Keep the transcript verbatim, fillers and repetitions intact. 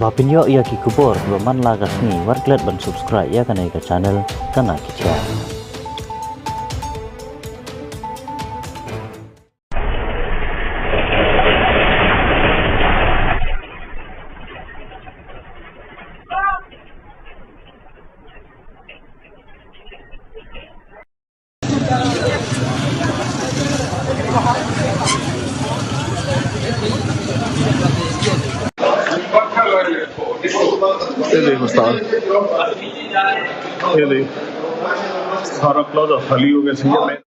Ba pynïoh ïa ki khubor kiba man la ka sngi, wat klet ban subscribe ïa kane ka channel Kana Ki Jaiñ. Ele, basta. Ele. Sara plaza khali ho gaya, sahi hai.